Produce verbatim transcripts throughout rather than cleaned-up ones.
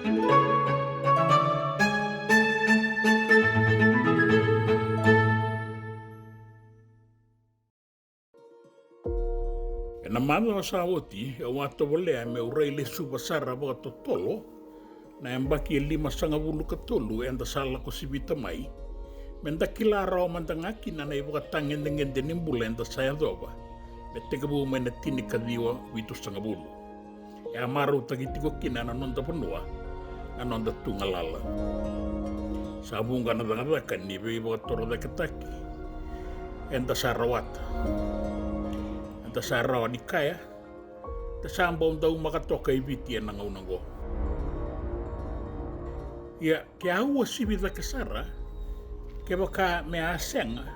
Ena macawa sa oti, au a tovolea meu rai lesuva sara vakatotolo na yabaki e limasagavulu ka tolu eda sa lako sivita mai, meda kila rawa mada ga kina na ivakatagedegede ni bula eda sa yacova me tekivu mai na tinikaciwa vitusagavulu. E a marautaki tiko kina na noda vanua na noda tugalala. Sa vuqa na cakacaka ni veivakatorocaketaki eda sa rawata. Eda sa rawa ni kaya, da sa bau daumaka toka i Viti ena gauna oqo. Ia, ke a uasivi cake sara, kevaka me a sega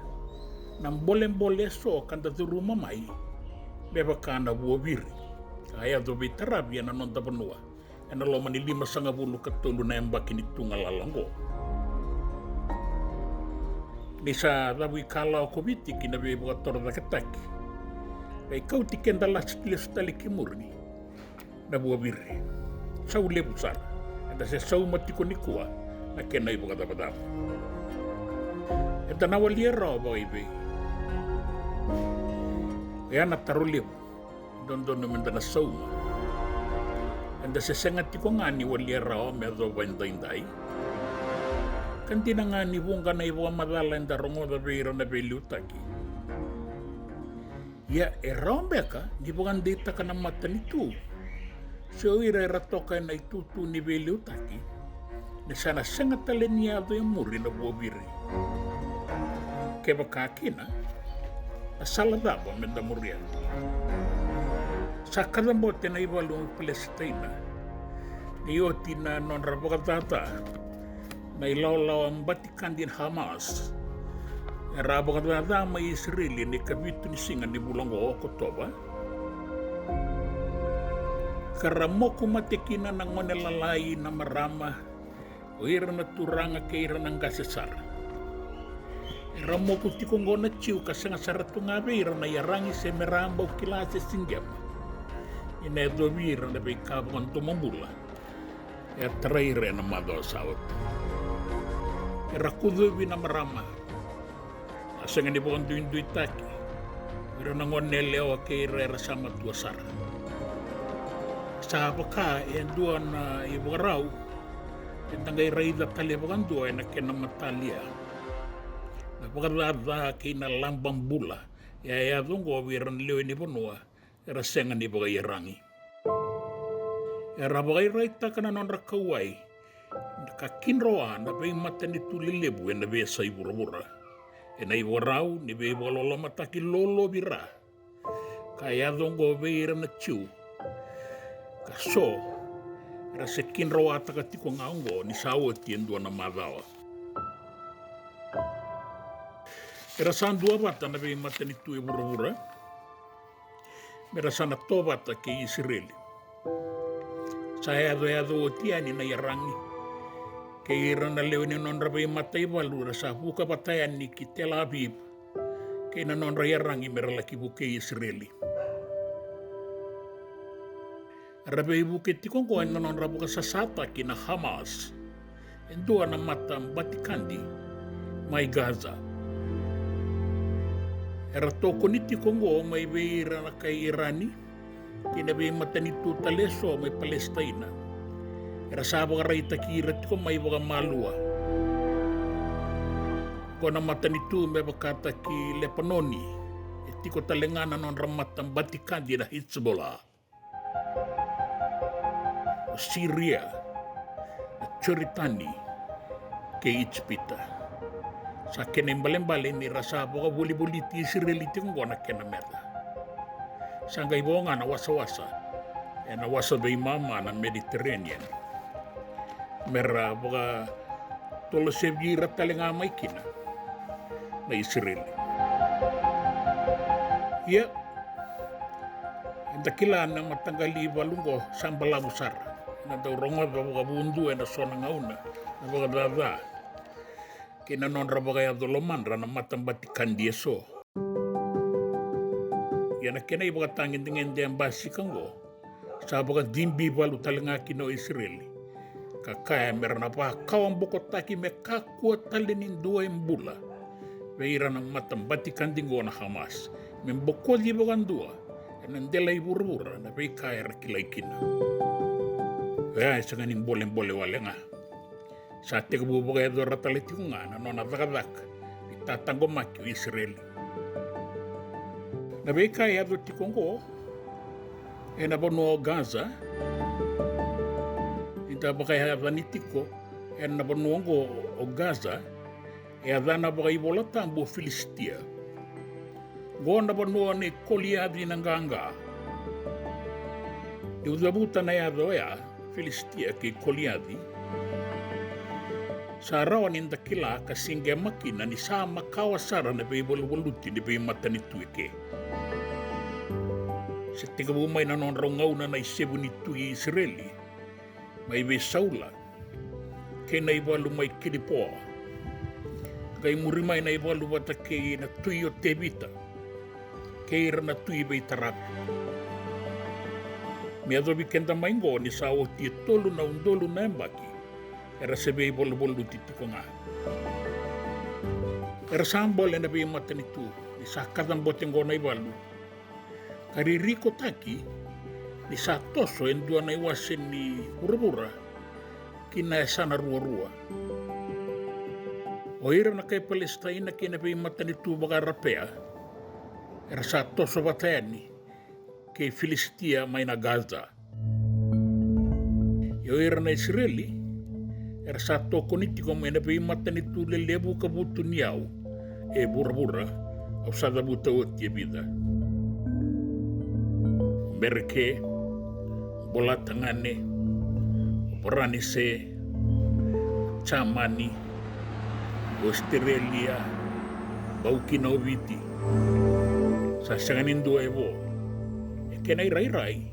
na bolebole eso ka da curuma mai, me vaka na vuaviri ka yaco veitaravi ena noda vanua ena loma ni limasagavulu ka tolu na yabaki ni tugalala oqo. Ni sa cavuikalawa ko Viti ki na veivakatorocaketaki, qai kauti keda lasi lesu tale ki muri na vuaviri. Sau levu sara. Eda se sauma tiko nikua na kena ivakacavacava. Eda na walia rawa vakaivei? Oya na taro levu e dodonu meda na sauma. Eda se sega tiko ga ni walia rawa me yacova edaidai? Ka dina ga ni vuqa na ivakamacala eda rogoca vei ira na veiliutaki. Ia, e rawa beka ni vakadeitaka na matanitu se o ira era toka ena itutu ni veiliutaki ni sa na sega tale ni yaco e muri na vuaviri? Kevaka kina, na sala cava meda muria? Sa kacabote na ivalu i Palesitaina ni oti na nodra vakacaca na ilawalawa batikadi na Hamas. Era a vakacaca mai Isireli ena ikavitu ni siga ni vula oqo o Okotova, ka ra moku mate kina na gone lalai, na marama, o ira na turaga kei ira na qase sara. Era moku tiko oqo na Jiu ka sega sara tu ga vei ira na iyaragi se me ra bau kila se siqema ni na yacovi ira na veika vakadomobula e a tarai ira ena macawa sa oti. Era kucuvi na marama, a sega ni vakaduiduitaki o ira na gone yalewa kei ira era sa matua sara. Sa vaka e dua na ivakarau eda qai raica tale vakadua ena kena matalia na vakacaca kei na laba bula e a yaco oqo vei ira na lewe ni vanua era sega ni vakaiyaragi. Era vakairaitaka na nodra kauwai ka kidroa na veimatanitu lelevu ena veiyasai vuravura ena ivakarau ni veivakalolomataki lolovira ka yaco oqo vei ira na Jiu. Ka so era se kidrowataka tiko ga oqo ni sa oti e dua na macawa. Era sa duavata na veimatanitu e vuravura me ra sa na tovata kei Isireli. Sa yacoyaco oti yani na iyaragi kei ira na lewe ni nodra veimataivalu era sa vuka vata yani ki Tel Aviv kei na nodra iyaragi me ra laki vukei Isireli. Era veivuke tiko oqo ena nodra vakasasataki na Hamas e dua na mata batikadi mai Gaza. Era tokoni tiko oqo mai vei ira na kai Irani kei na veimatanitu tale eso mai Palesitaina era sa vakaraitaki ira tiko mai vakamalua. Ko na matanitu me vakataki Lepanoni e tiko tale ga na nodra mata batikadi na Hezbollah. O Siria, na Joritani kei Ijipita. Sa kena ibalebale ni ra sa vakavolivoliti Isireli tiko oqo na kena meca. Sa qai vo ga na wasawasa ena wasa veimama na Mediterranean me ra vakatolosevi ira tale ga mai kina na Isireli. Ia, eda kila na mataqali ivalu oqo sa balavu sara. Ena dau rogoca vakavudua ena so na gauna na vakacaca kei na nodra vakayaco lomadra na mata batikadi eso. Ia na kena ivakatagedegede e basika oqo, sa vakacibi valu tale ga kina o Isireli, ka kaya me ra na vakawabokotaki me kakua tale ni dua e bula vei ira na matabati ka digo na Hamas, me bokoci vakadua ena dela i vuravura na veika era kilai kina. Oya e sega ni bolebole wale ga. Sa tekivu vakayacora tale tiko ga na nona cakacaka ni tataqomaki o Isireli. Na veika e yaco tiko oqo ena vanua o Gaza, ni da vakayacani tiko ena vanua oqo o Gaza, e yacana vakaivolatabu o Filisitia. Oqo na vanua nei Koliaci na qaqa. Niu cavuta na yaca oya, Filisitia kei Koliaci, sa rawa ni da kila ka siqema kina ni sa makawa sara na veivaluvaluti ni veimatanitu eke. Se tekivu mai na nodrau gauna na isevu ni tui Isireli, mai vei Saula, kei na ivalu mai Kilipoa, qai muri mai na ivalu vata kei na tui o Tevita, kei ira na tui veitaravi. Me yacovi keda mai oqo ni sa oti e tolu na udolu na yabaki era se veivaluvaluti tiko ga. Era sa bole na veimatanitu ni sa kacabote oqo na ivalu, ka ririkotaki ni sa toso e dua na iwase ni vuravura ki na yasana ruarua. O ira na kai Palesitaina kei na veimatanitu vakaRapea era sa toso vata yani kei Filisitia mai na Gaza. Ia o ira na Isireli era sa tokoni tiko mai na veimatanitu lelevu ka vutuniyau e vuravura, au sa cavuta oti e vica: o Mereke, o Bolatagane, o Varanise, o Jamani, o Ositerelia, bau kina o Viti. Sa sega ni dua e vo. E kena irairai,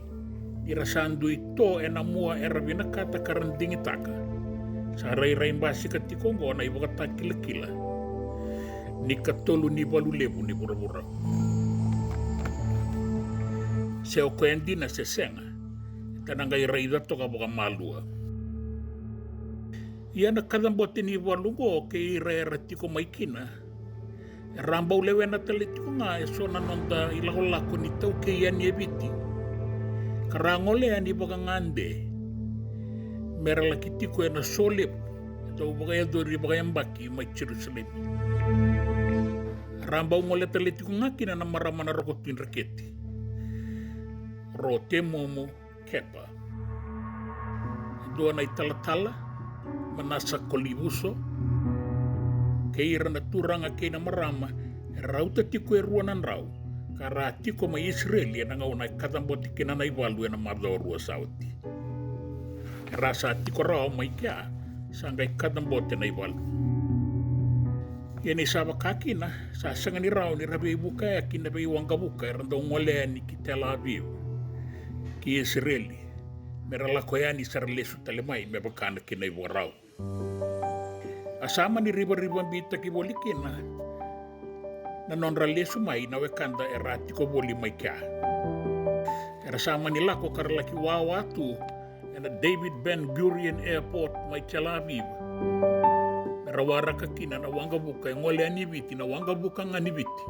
ni ra sa dui to ena mua era vinakata ka ra digitaka, sa rairai basika tiko oqo na ivakatakilakila ni katolu ni valu levu ni vuravura. Se o koya dina se sega, eda na qai raica toka vakamalua. Ia na kacabote ni valu oqo kei ira era tiko mai kina, era a bau lewena tale tiko ga e so na noda ilakolako ni taukei yani e Viti, ka ra gole yani vakagade me ra laki tiko ena so levu e dau vakayacori vakayabaki mai Jerusalemi. Era a bau gole tale tiko ga kina na marama na Roko Tui Dreketi, Ro Temomo Kepa, e dua na italatala, Manasa Kolivuso, kei ira na turaga kei na marama era rauta tiko e rua na drau, ka ra a tiko mai Isireli ena gauna e kacabote kina na ivalu ena macawa rua sa oti. Era sa tiko rawa mai kea, sa qai kacabote na ivalu. Ia ni sa vaka kina, sa sega ni rawa ni ra veivukayaki na veiwaqavuka era dau gole yani ki Tel Aviv, ki Isireli, me ra lako yani sa ra lesu tale mai me vaka na kena ivakarau. A sa mani rivarivabitaki voli kina na nodra lesu mai na wekada era a tiko voli mai kea. Era sa mani lako ka ra laki wawa tu ena David Ben Gurion Airport mai Tel Aviv, me ra waraka kina na waqavuka e gole yani Viti, na waqavuka ga ni Viti.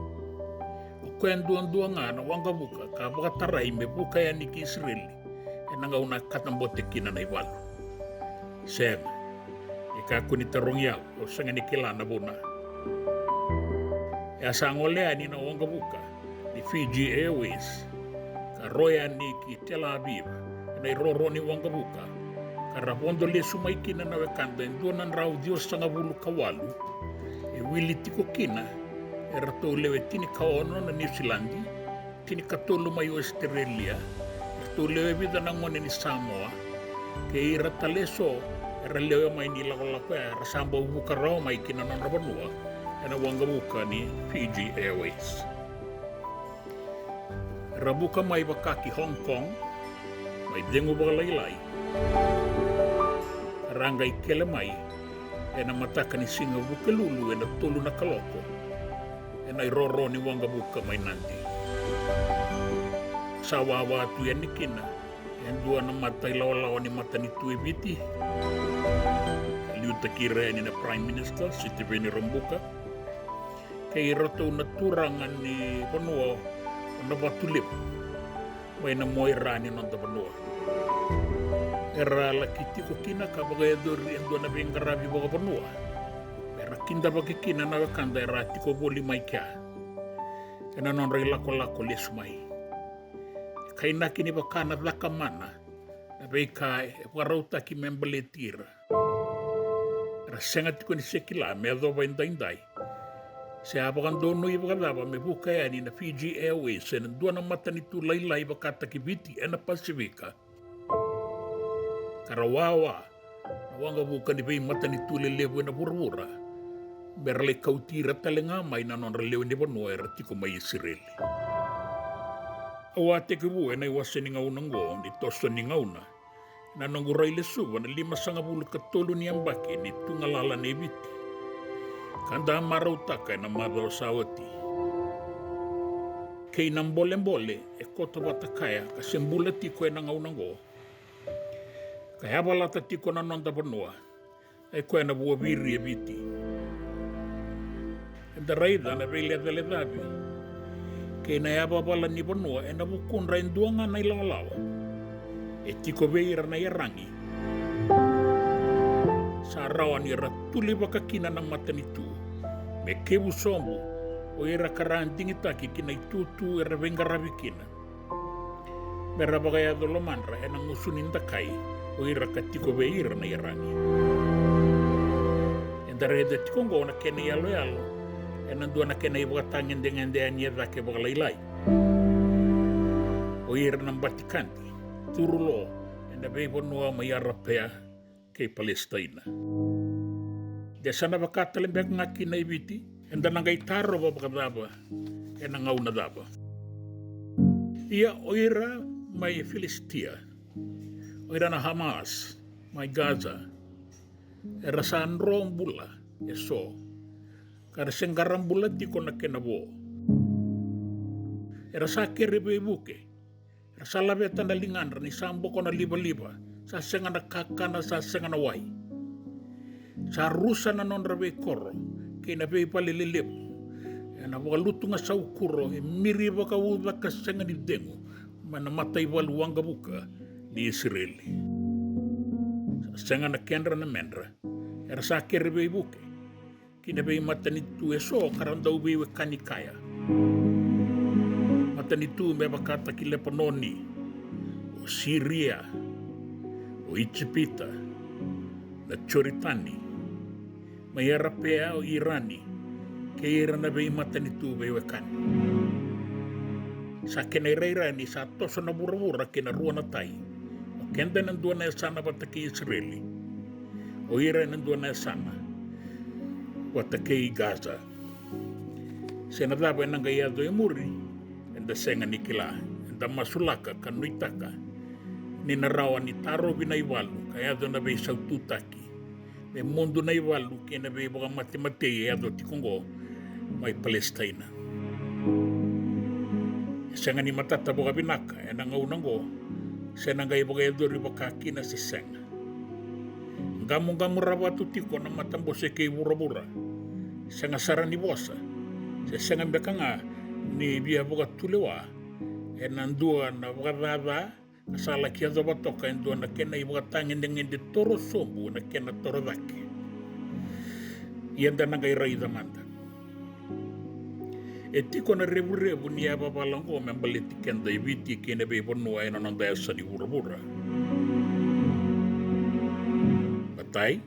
O koya duadua ga na waqavuka ka vakatarai me vuka yani ki Isireli ena gauna e kacabote kina na ivalu. Sega. Ni kakua ni tarogi au, au sega ni kila na vuna. E a sa gole yani na waqavuka ni Fiji Airways, ka ro yani ki Tel Aviv ena iroro ni waqavuka, ka ra vodo lesu mai kina na wekada e dua na drau ciwasagavulu ka walu, e wili tiko kina e ratou lewe tinikaono na Niusiladi, tinikatolu mai Ositerelia, e ratou lewe vica na gone ni Samoa, kei ira tale eso era lewe mai ni lakolako ya, era sa bau vuka rawa mai ki na nodra vanua ena waqavuka ni Fiji Airways. Era vuka mai vaka ki Hong Kong, mai cegu vakalailai, ra qai kele mai ena mataka ni siga Vukelulu ena tolu na kaloko, ena iroro ni waqavuka mai Nadi. Sa wawa tu yani kina e dua na mata ilawalawa ni matanitu e Viti, Liutaki ira yani na Prime Minister Sitiveni Rabuka kei iratou na turaga ni vanua o Navatulevu mai na muaira ni noda vanua. Era laki tiko kina ka vakayacori e dua na veiqaravi vakavanua me ra kidavaki kina na wekada era a tiko voli mai kea ena nodra ilakolako lesu mai. E kainaki ni vaka na cakamana na veika e vakarautaki me baleti ira. Era sega tiko ni se kila me yacova edaidai se a vakadonui vakacava me vuka yani na Fiji Airways ena dua na matanitu lailai vakataki Viti ena Pasifika, ka ra wawa na waqavuka ni veimatanitu lelevu ena vuravura me ra lai kauti ira tale ga mai na nodra lewe ni vanua era tiko mai Isireli. Au a tekivu ena iwase ni gauna oqo ni toso ni gauna ena noqu rai lesuva na limasagavulu ka tolu ni yabaki ni tu galala nei Viti ka da marautaka ena macawa sa oti. Kei na bolebole e koto vata kaya ka se bula tiko ena gauna oqo ka yavalata tiko na noda vanua, e koya na vuaviri e Viti. Eda raica na veilecalecavi kei na yavavala ni vanua ena vukudra e dua ga na ilawalawa e tiko vei ira na iyaragi. Sa rawa ni ra tulivaka kina na matanitu me kevu sobu o ira ka ra digitaki ki na itutu era veiqaravi kina me ra vakayaco lomadra ena gusu ni dakai o ira ka tiko vei ira na iyaragi. Eda raica tiko oqo na kena iyaloyalo ena dua na kena ivakatagedegede yani e cake vakalailai. O ira na batikadi, curu lo ena veivanua mai Arapea kei Palesitaina. De sa na vaka tale beka ga kina i Viti, eda na qai tarova vakacava ena gauna cava? Ia o ira mai Filisitia, o ira na Hamas mai Gaza, era sa dro bula eso ka ra se qara bula tiko na kena vo. Era sa kere veivuke, era sa laveta na ligadra ni sa boko na livaliva, sa sega na kakana, sa sega na wai. Sa rusa na nodra veikoro kei na veivale lelevu ena vakalutu ga saukuro e miri vakauca ka sega ni cegu mai na mataivalu waqavuka ni Isireli. Sa sega na kedra na medra, era sa kere veivuke ki na veimatanitu eso ka ra dau veiwekani kaya. Matanitu me vakataki Lepanoni, o Siria, o Ijipita, na Joritani, mai Arapea, o Irani, kei ira na veimatanitu veiwekani. Sa kena irairai ni sa toso na vuravura kei na rua na tai, o keda ena dua na yasana vata kei Isireli, o ira ena dua na yasana vata kei Gaza. Se na cava ena qai yaco e muri, eda sega ni kila. Eda masulaka ka nuitaka ni na rawa ni tarovi na ivalu ka yaco na veisaututaki me mudu na ivalu kei na veivakamatematei e yaco tiko oqo mai Palesitaina. E sega ni matata vakavinaka ena gauna oqo se na qai vakayacori vaka kina se sega. Qamuqamu ravatu tiko na matabose kei vuravura, sega sara ni vosa, se sega beka ga ni via vakatulewa ena dua na vakacaca ka sa laki yacova toka e dua na kena ivakatagedegede toro sobu ena kena toro cake. Ia da na qai raica mada. E tiko na revurevu ni yavavala oqo me baleti keda i Viti kei na veivanua ena noda yasa ni vuravura. Matai,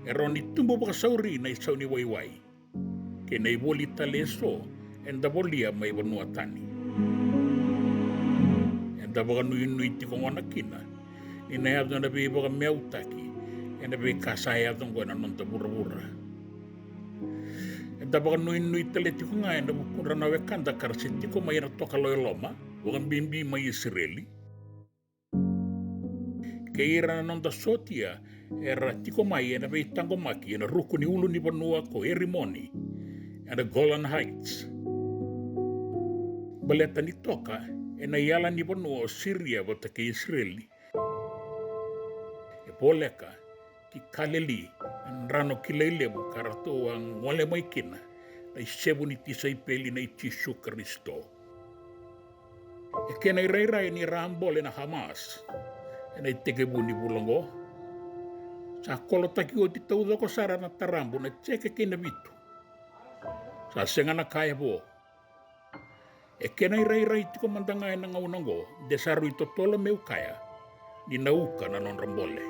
e rawa ni tubu vakasauri na isau ni waiwai kei na ivoli tale eso eda volia mai vanua tani. Eda vakanuinui tiko gona kina ni na yaco na veivakameautaki ena veika sa yaco oqo ena noda vuravura. Eda vakanuinui tale tiko ga ena vukudra na wekada ka ra se tiko mai ena tokalau e loma, vakabibi mai Isireli. Kei ira na noda sotia era tiko mai ena veitaqomaki ena ruku ni ulunivanua ko Erimoni ena Golan Heights. Baleta ni toka ena iyala ni vanua o Siria vata kei Isireli, e voleka ki Kaleli na drano kilai levu ka ratou a gole mai kina na isevu ni tisaipeli nei Jisu Karisito. E kena irairai ni ra a bole na Hamas ena itekivu ni vula oqo. Sa kolotaki oti taucoko sara na tarabu na jeke kei na vitu. Sa sega na ka e vo. E kena irairai tiko mada ga ena gauna oqo de sa rui totolo meu kaya ni na uka na nodra bole.